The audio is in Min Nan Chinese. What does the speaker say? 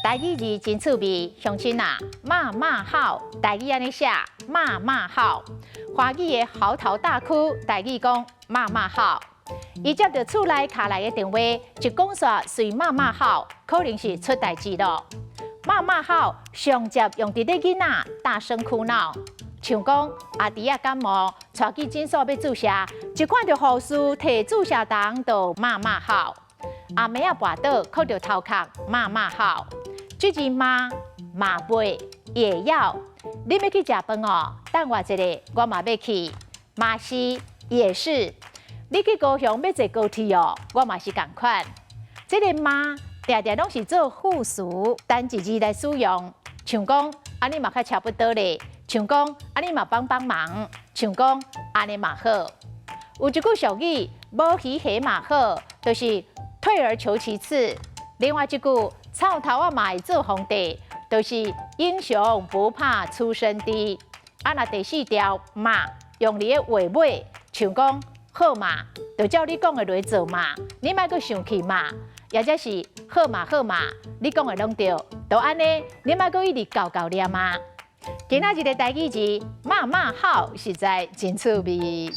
台語字真趣味，鄉親啊，嘛嘛好，台語按呢寫，嘛嘛好。華語的嚎啕大哭，台語講嘛嘛哭。伊接著厝內敲來的電話，一講煞隨嘛嘛哭，可能是出代誌囉。嘛嘛哭上接用佇咧囡仔大聲哭鬧，像講阿弟仔感冒，帶去診所欲注射，一看著護士提注射筒就嘛嘛哭。阿妹仔跋倒，磕著頭殼，嘛嘛哭。這字嘛嘛袂也要，你欲去食飯哦？等我一下，我嘛欲去。嘛是也是，你去高雄欲坐高鐵哦？我嘛是仝款。這个嘛定定攏是做副詞單一字來使用，像講按呢嘛較差不多咧，像講按呢嘛幫幫忙，像講按呢嘛好。有一句俗語，無魚蝦嘛好，就是退而求其次。另外一句，臭頭仔嘛會做皇帝，就是英雄不怕出身低。啊，若第四條嘛用佇咧話尾，像講好嘛，就照你講的來做嘛，你莫閣生氣嘛，抑者是好嘛好嘛，你講的攏對，就按呢，你莫閣一直厚厚念嘛。今仔日的台語字嘛嘛哭，實在真趣味。